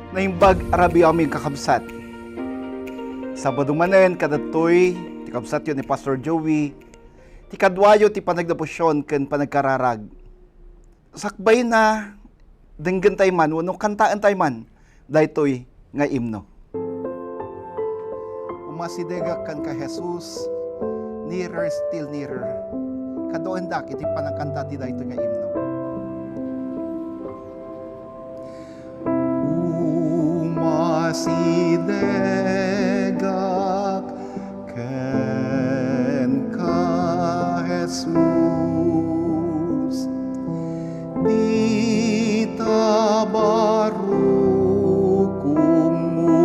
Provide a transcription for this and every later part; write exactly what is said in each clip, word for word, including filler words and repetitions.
Naimbag a rabii amin, kakabsat. Sabado manen, kadagitoy ti kabsatyo ni Pastor Joey, ti kaduayo ti panagdevosion ken panagkararag. Sakbayna, denggentayo man wenno kantaentayo man daytoy nga imno. Umasidegak kenka, Jesus, nearer, still nearer. Kaduaendak iti panagkanta ti daytoy nga imno. Umasidegak kenka, Jesus, dita barukongmo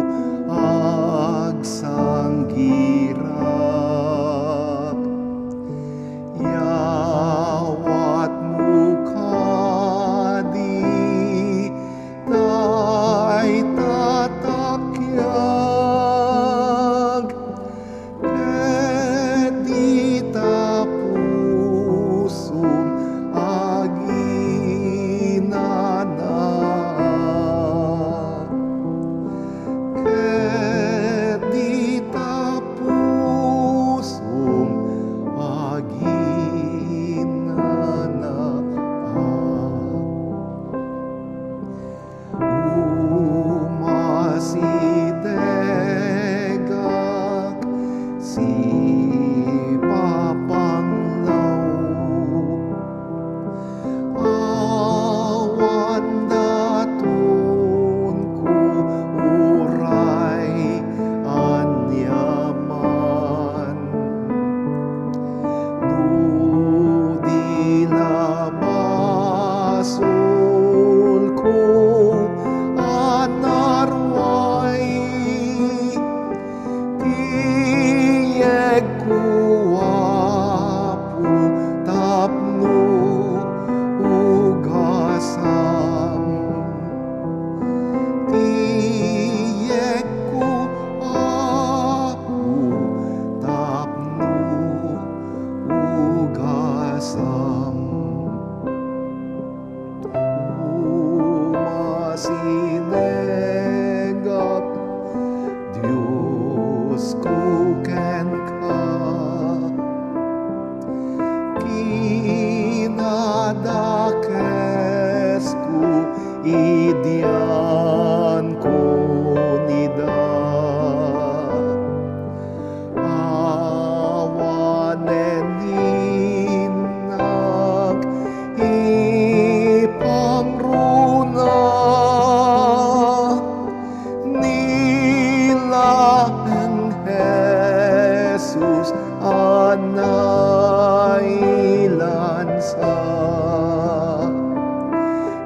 agsanggirak. Yawatmo kadi dayta takyag, ket dita pusom aginana, ket dita pusom aginana. Umasidegak, sipapanglaw. Awan datonko uray aniaman. No di la basolko a naruay, ti yegko, Apo, tapno ugasam. Ti yegko, Apo, tapno ugasam. Umasidegak, Diosko, kenka. Kinadakesko, idiankon ida. Awanen innak ipangruna, ni laeng Jesus a nailansa.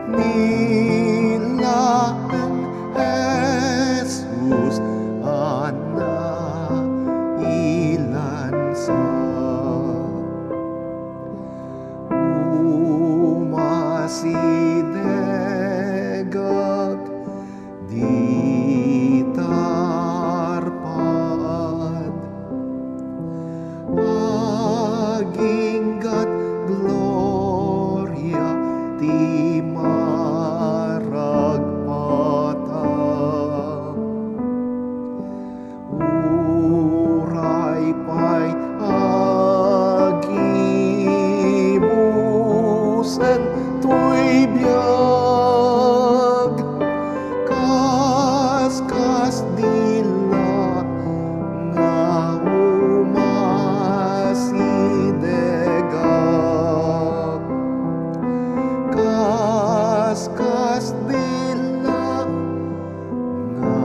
Ni laeng Jesus a nailansa. Umasidegak, dita arpad. Aginggat gloria ti maragpata. Uray pay agibusen toy biag, kas, kas di la nga umasidegak. Kas, kas di la nga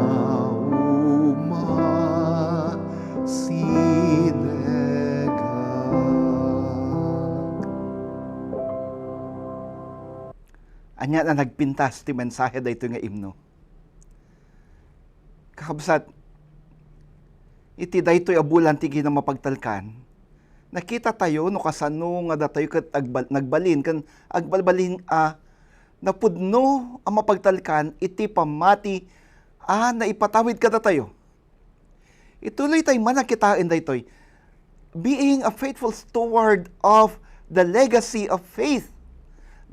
umasidegak. Ania a nagpintas ti mensahe daytoy nga imno? Kakabsat, iti daytoy a bulan ti kinamapagtalkan, nakitatayo no kasano nga datayo ket agbal-, nagbalin ken agbalbalin a napudno a mapagtalkan iti pammati a naipatawid kadatayo. Ituloytay man a kitaen daytoy, being a faithful steward of the legacy of faith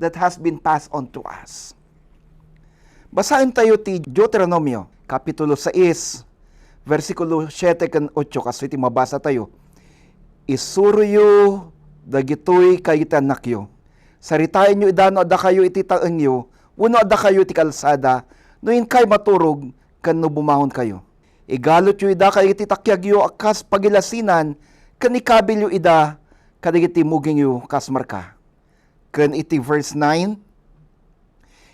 that has been passed on to us. Basaentayo ti Deuteronomio, Kapitulo sais, bersikulo siete ken otso, kastoy ti mabasatayo. Isuroyo dagitoy kadagiti annakyo. Saritaenyo ida no addakayo iti taengyo, wenno addakayo iti kalsada, no inkay maturog, ken no bumangonkayo. Igalutyo ida kadagiti takiagyo a kas pagilasinan, ken ikabilyo ida kadagiti mugingyo kas marka. Ken iti verse nine,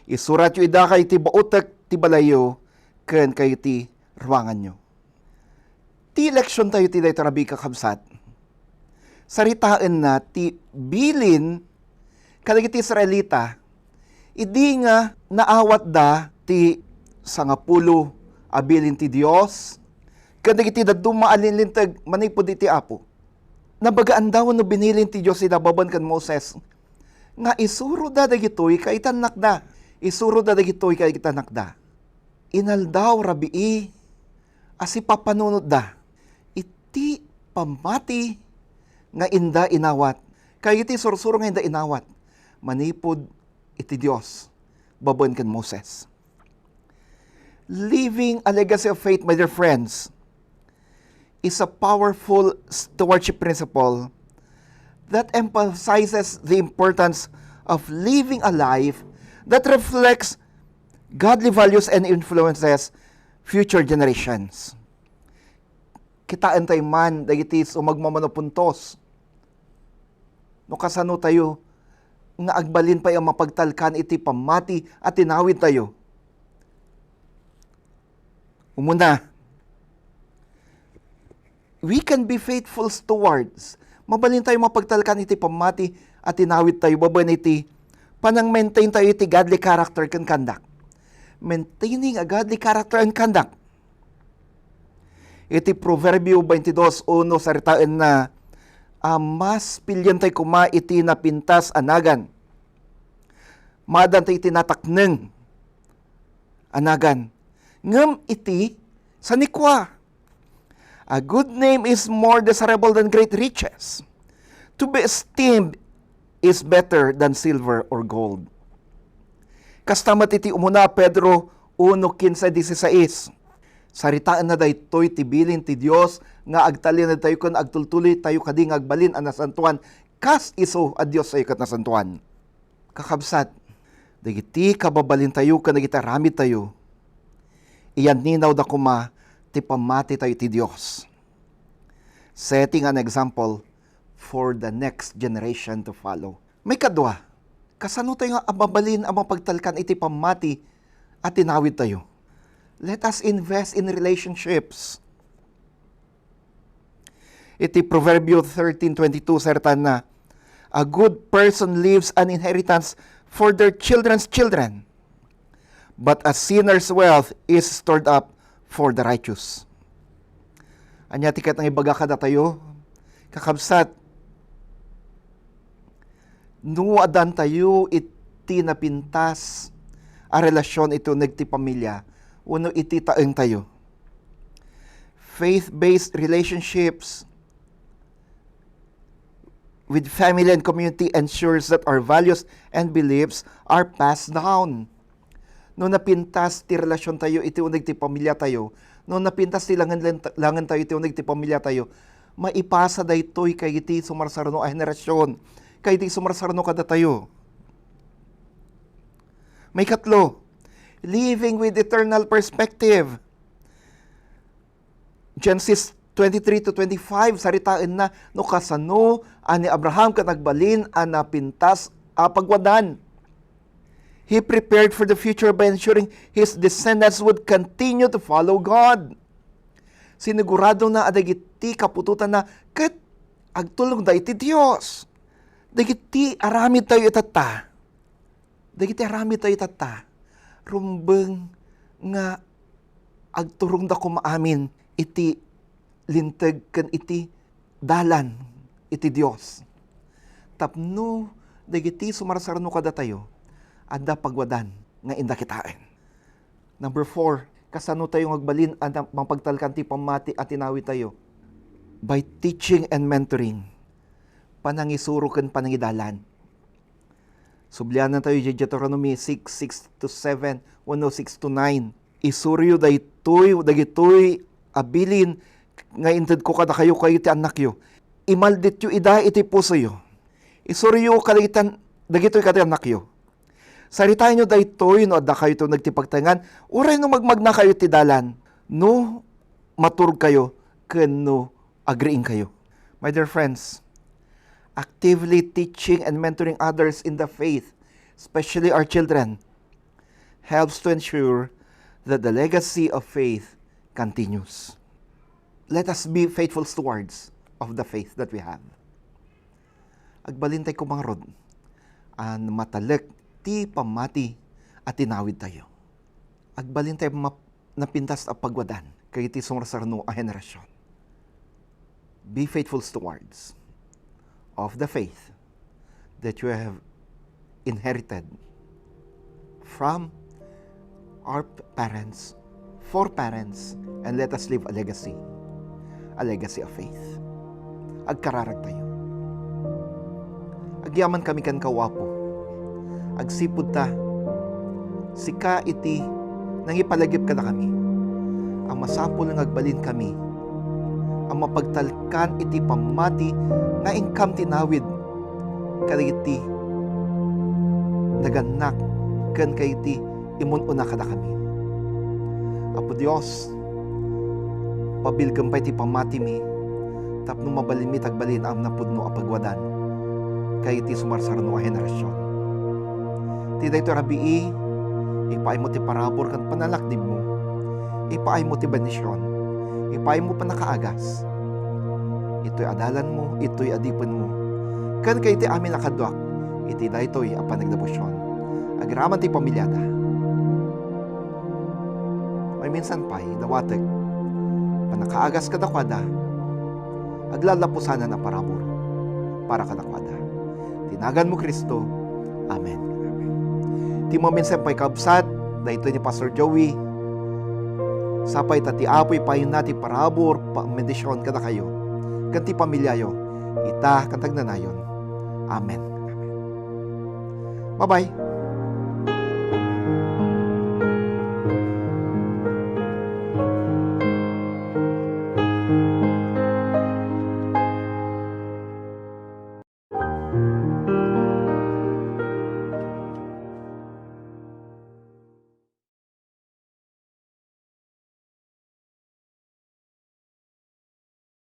isuratyo ida kadagiti baotek ti balayyo ken kadagiti ruanganyo. Ti leksiontayo ti daytoy rabii, kakabsat, saritaenna ti bilin kadagiti Israelita idi nga naawatda ti sangapulo a bilin ti Dios ken dagiti dadduma a linlinteg manipud iti Apo. Nabagaanda wenno binilin ti Dios ida babaen ken Moses nga isuroda dagitoy kadagiti annakda. Isuroda dagitoy kadagiti annakda. Inaldaw rabii a sipapanunotda iti pammati nga inda inawat, kadagiti sursuro nga inda inawat manipud iti Dios babaen ken Moses. Living a legacy of faith, my dear friends, is a powerful stewardship principle that emphasizes the importance of living a life that reflects godly values and influences future generations. Kitaentayo man dagiti sumagmamano puntos no kasano tayo nga agbalin pay a mapagtalkan iti pammati a tinawidtayo. Umuna, we can be faithful stewards. Mabalin tayo mapagtalkan iti pammati a tinawidtayo babaen iti panang-maintain tayo iti godly character ken conduct. Maintaining a godly character and conduct. Iti Proverbio twenty-two uno, saritaenna a mas pilientayo koma iti napintas a nagan. Maadantayo iti natakneng a nagan. Ngem iti sanikua, a good name is more desirable than great riches. To be esteemed is better than silver or gold. Kasta met iti umuna a Pedro uno quince dieciséis. Saritaenna daytoy ti bilin ti Dios nga agtalinaedtayo ken agtultuloytayo kadi nga agbalin a nasantoan kas isu a Diostayo ket nasantoan. Kakabsat, dagiti kababalintayo ken dagiti aramidtayo, iyanninawda koma ti pammatitayo iti Dios. Setting an example for the next generation to follow. Maikadua, kasano tayo nga mabalin a mapagtalkan iti pammati a tinawidtayo? Let us invest in relationships. Iti Proverbio thirteen twenty-two, saritaenna, "A good person leaves an inheritance for their children's children, but a sinner's wealth is stored up for the righteous." Ania ti ket nangibaga kadatayo, kakabsat? No addantayo iti napintas a relasyon iti uneg ti pamilia wenno iti taengtayo, faith-based relationships with family and community ensures that our values and beliefs are passed down. No napintas ti relasiontayo iti uneg ti pamiliatayo, no napintas ti langen-, langentayo iti uneg ti pamiliatayo, maipasa daytoy kadagiti sumarsarno a henerasyon, kadagiti sumarsarno kadatayo. Maikatlo, living with eternal perspective. Genesis twenty-three to twenty-five, saritaenna no kasano a ni Abraham ket nagbalin a napintas a pagwadan. He prepared for the future by ensuring his descendants would continue to follow God. Siniguradona a dagiti kaputotanna ket agtulongda iti Dios. Dagiti aramidtayo itatta, dagiti aramidtayo itatta, rumbeng nga agturongda koma amin iti linteg ken iti dalan iti Dios. Tapno dagiti sumarsarno kadatayo, adda pagwadan nga inda kitaen. Number four, kasano tayo nga agbalin a na-, mapagtalkan ti pammati a tinawidtayo? By teaching and mentoring. Panangisuro ken panangidalan. Sublianan tayo idiay Deuteronomy six, six to seven, wenno six to nine. Isuriyo daytoy, dagitoy a bilin nga intedko kadakayo, kayo ti annakyo. Imaldityo ida iti pusoyo. Isuriyo kadagiti an-, dagitoy kadagiti annakyo. Saritaenyo daytoy no adda kayo ti nagtipagtaengan, uray no magmagna kayo ti dalan, no maturog kayo, ken no agriing kayo. My dear friends, actively teaching and mentoring others in the faith, especially our children, helps to ensure that the legacy of faith continues. Let us be faithful stewards of the faith that we have. Agbalintay koma ngarud a matalek ti pammati a tinawidtayo. Agbalintay ma-, napintas a pagwadan kadagiti sumursurno a henerasyon. Be faithful stewards of the faith that you have inherited from our p-, parents, foreparents, and let us leave a legacy, a legacy of faith. Agkararagtayo. Agyaman kami kenka, O Apo. Agsipud ta, sika iti nangipalagip kadakami a masapul nga agbalin kami a mapagtalkan iti pammati nga inkam tinawid kadagiti nagannak ken kadagiti immun-una kadakami. Apo Dios, pabilgem pay ti pammatimi tapno mabalinmi ti agbalin a napudno a pagwadan kadagiti sumursurno a henerasyon. Ti daytoy a rabii, ipaaymo ti parabur ken panalaknibmo. Ipaaymo ti bendision. Ipaaymo pannakaagas. Itoy a dalanmo, itoy a dipenmo. Ken kadagiti amin a kaduak iti daytoy a panagdebosion. Agraman ti pamiliada. Mayminsan pay, dawatek pannakaagas kadakuada, aglalapusanan a parabur para kadakuada. Ti naganmo, Cristo. Amen. Ti mayminsan pay, kabsat, daytoy ni Pastor Joey. Sapay ta ti Apo ipaayna ti parabur, bendision kadakayo, ken ti pamiliayo, ita ken ti agnanayon. Amen. Bye-bye.